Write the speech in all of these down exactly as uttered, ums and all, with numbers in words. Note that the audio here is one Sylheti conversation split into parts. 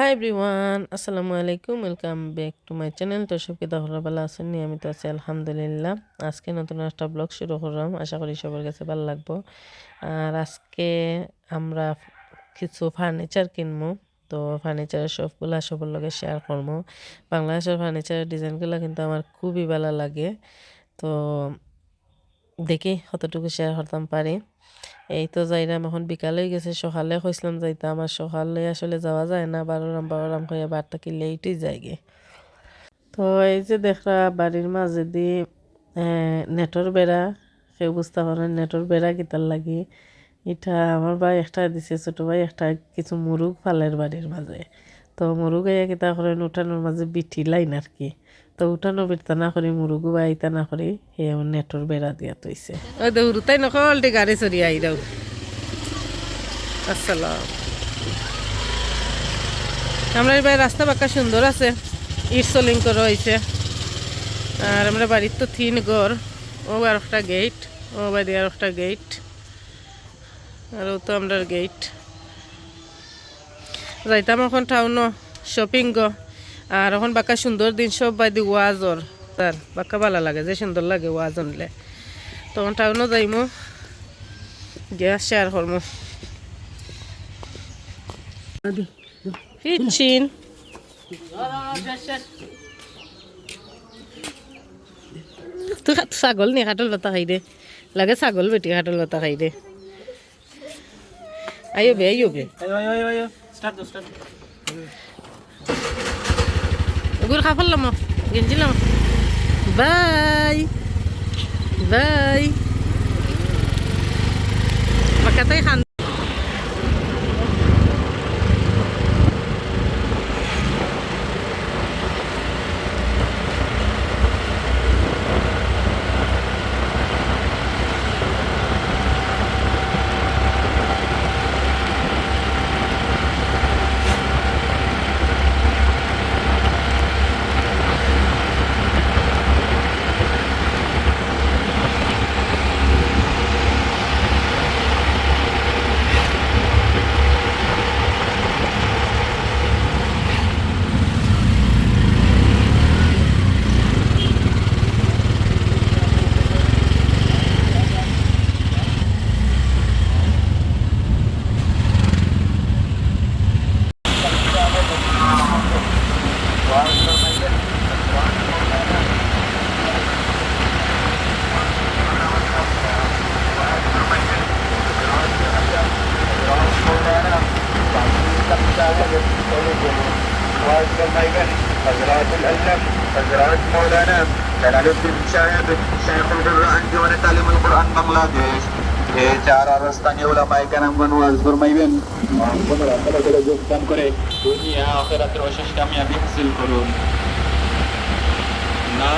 Hi everyone, আসসালামু আলাইকুম, welcome back to my channel। তো সব কিতা খবর, ভালা আছইন নি? আমি তো আছি আলহামদুলিল্লাহ। আজকে নতুন একটা ব্লগ শুরু করলাম, আশা করি সবার কাছে ভালা লাগবো। আর আজকে আমরা কিছু ফার্নিচার কিনমু, তো ফার্নিচারের শপগুলা সবার লগে শেয়ার করমু। বাংলাদেশের ফার্নিচারের ডিজাইনগুলা কিন্তু আমার খুবই ভালা লাগে। তো দেখি কতটুকু শেয়ার করতাম পারি। এই তো যাইরাম, এখন বিকাল অই গেছে, সকালে কইছিলাম যাইতাম, আর সকালে আসলে যাওয়া যায় না, বারোরাম বারোরাম কইয়া বার থাকি লেট অই যায়গি। তো এই যে দেখরা বাড়ির মাঝেদি, এ, নেটর বেড়া, কেউ বুঝতা পারইন নেটর বেড়া কিতার লাগি। ইটা আমার ভাই একটা দিছে, ছোট ভাই একটা, কিছু মুরুগ ফালের বাড়ির মাঝে। তো মুরুগ আইয়া কিতা করইন, উঠানোর মাঝে বিটি লাইন আর কি। তো উঠানো বিটতা না করি, মুরুগও বাইতা না করি, হে নেটর বেড়া দিয়া থইছে। ওই দে হুরুতাই নকল ডে গাড়ি চড়ি আইরাও। আসসালাম। আমরা এবার রাস্তা বাক্কা সুন্দর আছে, ইট সলিং করা অইছে। আর আমরা বাড়ির তো তিন ঘর, ও আর একটা গেট, ও বাড়ি আর একটা গেট, আর ও তো আমরার গেট। যাইতাম এখন টাউনো শপিং গো। আর এখন বাক্কা সুন্দর দিন, সব বায়দি ওয়াজর। তার বাক্কা ভালা লাগে, যে সুন্দর লাগে ওয়াজ হুনলে। তখন টাউনো যাইমু, গিয়া শেয়ার করমু। পিচ্ছিন। তুই খা-, ছাগল নি কাঠল পাতা খাই দে। লাগে ছাগল বেটি কাঠল পাতা খাই দে। আইও বে, আইও বে। আইও, আইও, আইও, আইও। স্টার্ট দাও, স্টার্ট দাও। ওগুর খাফল লমো, গেঞ্জি লমো। বাই। বাই। বাক্কাতাই খান। حضرات الألم، حضرات مولانا جلال الدين شاهد، شيخ القرآن، تعليم القرآن بنغلاديش، এ চার আর স্থানীয় উলামায়ে কেরামগণ ওয়াজ ফরমাইবেন। আপনারা ভালো করে যোগদান করে দুনিয়া আখিরাতের অশেষ কামিয়াবি হাসিল করুন। না।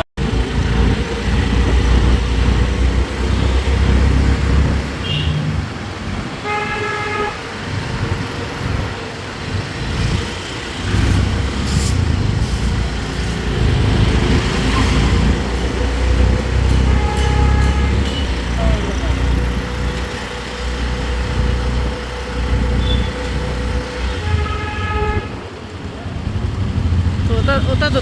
তো ওটা, ওটা তো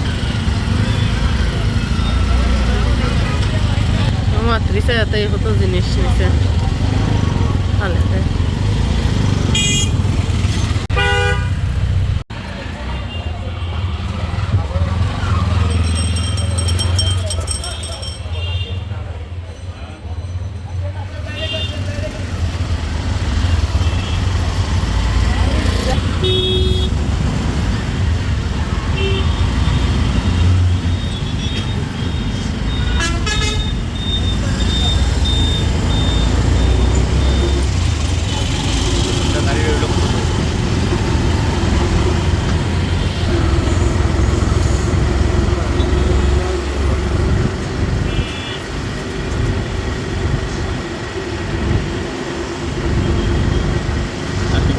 মাতৃ ছায়াতে কত জিনিস নিছে। ভালো লাগে।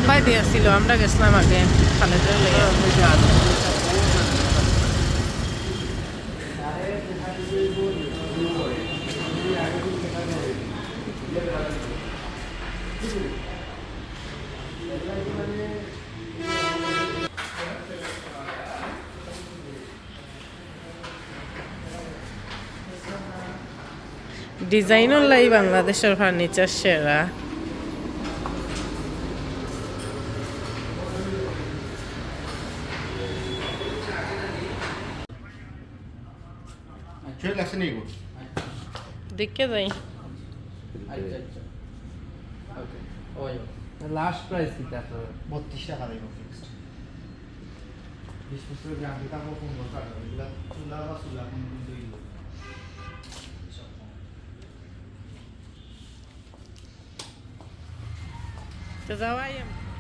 উপায় দিয়া ছিল, আমরা গেছিলাম আগে খালেদের লগে। Design অর লাগি বাংলাদেশর furniture সেরা। চলে আসে নি গো। দেখে যাই। আচ্ছা, আচ্ছা। ওকে। ওই। Last price কিতা আপনার? বত্রিশ টাকা দিব fixed। বিশ বছর গ্যারান্টি থাকবো, পনেরো টাকা। এগুলা চুলা বা চুলা কোনো দিন তৈরি হবে। তো যাওয়াই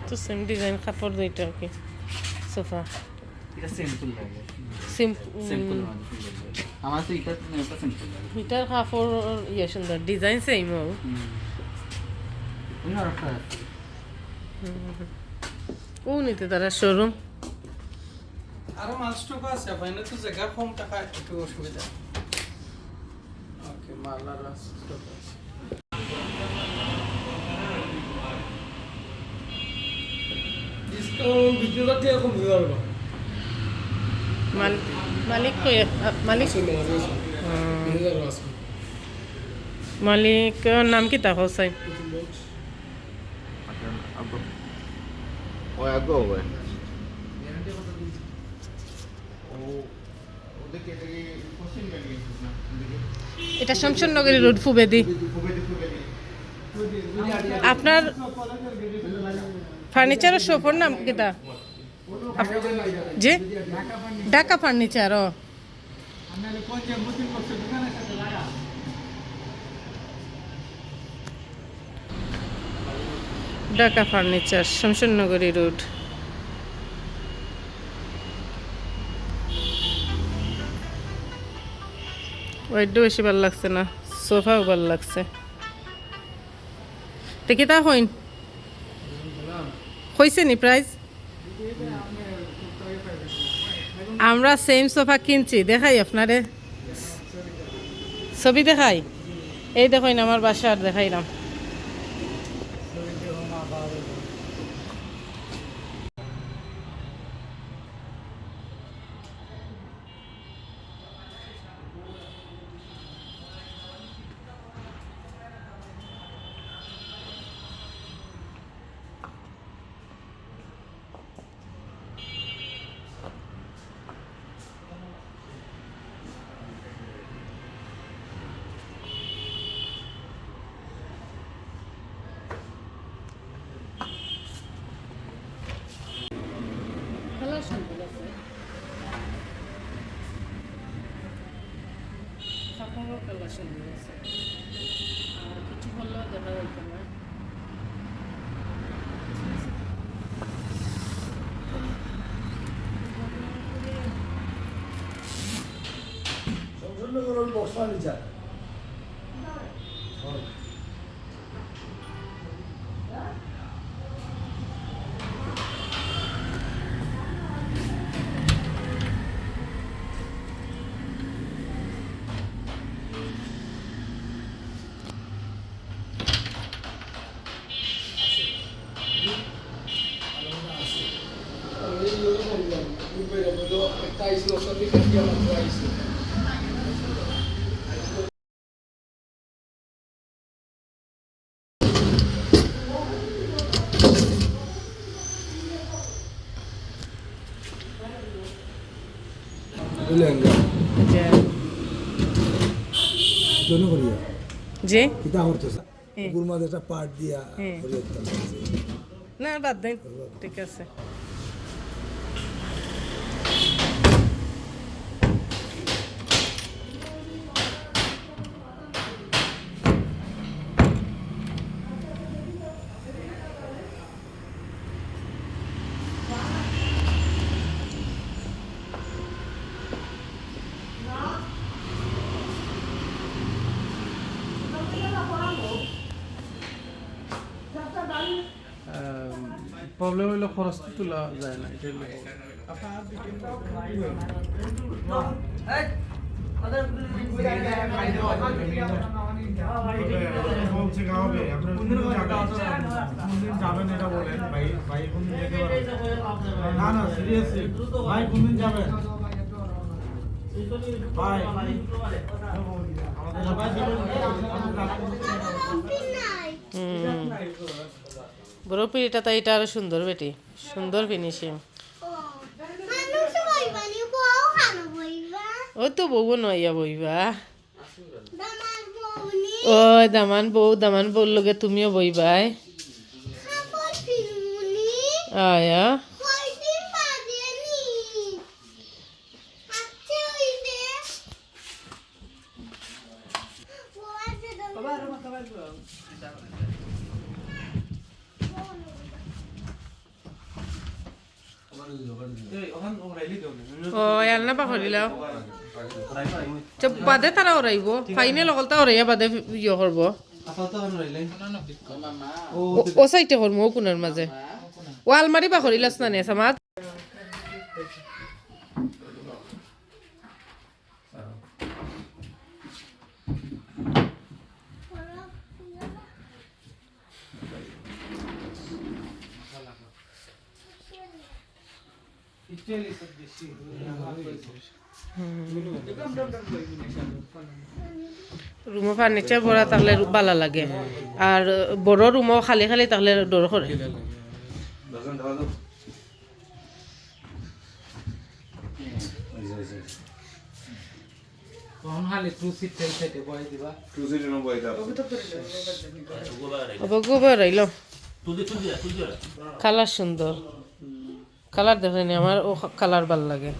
তো সেম ডিজাইন কাপড় দুইটা আর কি, সোফা। এটা সিম্পল লাগে। সিম্প- সিম্পল উম, মানে সুন্দর লাগে। আমার তো এটা, এটা সিম্পল লাগে। এটার কাপড় ইয়ে সুন্দর, ডিজাইন সেম হোক। হুম। ওই আরেকটা আছে। ও নিতে তারা শোরুম। আরো মাল স্টক আছে, বাইরে তো জায়গা কম, টাকা একটু অসুবিধা। ওকে, মাল আরো আছে, স্টক আছে। ডিসকাউন্ট বিশ হাজার টাকা কম দিতে পারবো। মাল- মালিক কই? আ, মালিক? আছে, মাল আছে। হুম। বিশ হাজার আছে। মালিকর নাম কিতা হোসাইন? ওই আগে হবে। এটা শমশেরনগরী রোড, ফুবেদি। আপনার ফার্নিচারর শপর নাম কিতা? আপ-, জি, ঢাকা ফার্নিচার। ও, ঢাকা ফার্নিচার, শমশেরনগরী রোড। ওয়েটও বেশি ভালা লাগছে না, সোফাও ভালা লাগছে। তে কিতা কইন? কইছে নি প্রাইস? আমরা সেম সোফা কিনছি, দেখাই আপনারে, ছবি দেখাই। এই দেখইন আমার বাসার, দেখাইলাম। কালার সুন্দর আছে। কাপড়ও কালার সুন্দর আছে। আর কিছু বললেও দেখা যাইতো না। সম্পূর্ণ করুন বক্স ফার্নিচার। লেহেঙ্গা। যে দোনো করিয়া। যে কিতা করতেছ? হ্যাঁ। গুরমাতে একটা পার্ট দিয়া হ্যাঁ। করিয়া দিতাম। না, বাদ দেন, ঠিক আছে। প্রবলেম হইলো খরচ তো তোলা যায় না, এটা হইলো। বলছে গাওয়াবে, আপনারা কোনদিন যাবেন? কোনদিন যাবেন এটা বলেন, ভাই, ভাই কোনদিন যেতে পারবেন? না, না, সিরিয়াসলি, ভাই কোনদিন যাবেন? হুম। বড় পিড়িটা তাই, এটা আরো সুন্দর বেটি, সুন্দর ফিনিশিং। ও, মানুষ বইবানি, বউ খানো বইবা। ওই তো বউ নইয়া বইবা। দামান বউ নি। ওই দামান বউ, দামান বউর লগে তুমিও বইবায়। কাপড় পিনমুনি। আয়া। কয়দিন বাদে নি। আচ্ছা, ওই যে। ও আছে দামান। ও, আলনা পাখরিলাও। তো বাদে তারা ওরাইবো। ফাইনাল অকলতা ওরাইয়া বাদে ইয়ে করবো। ও, ও সাইডে করবো, ও কোনার মাঝে। ও আলমারি পাখরিলাস না নে, সামাদ। রুমো ফার্নিচার ভরা থাকলে রু-, বালা লাগে, আর বড় রুমো খালি খালি থাকলে ডর করে। তখন খালি টু সিট এই সাইডে বয়ে দিবা। টু সিট এনে বয়ে দাও। অবগো বেড়াইল। কালার সুন্দর। কালার দেখলে নি আমার ও কালার ভালা লাগে।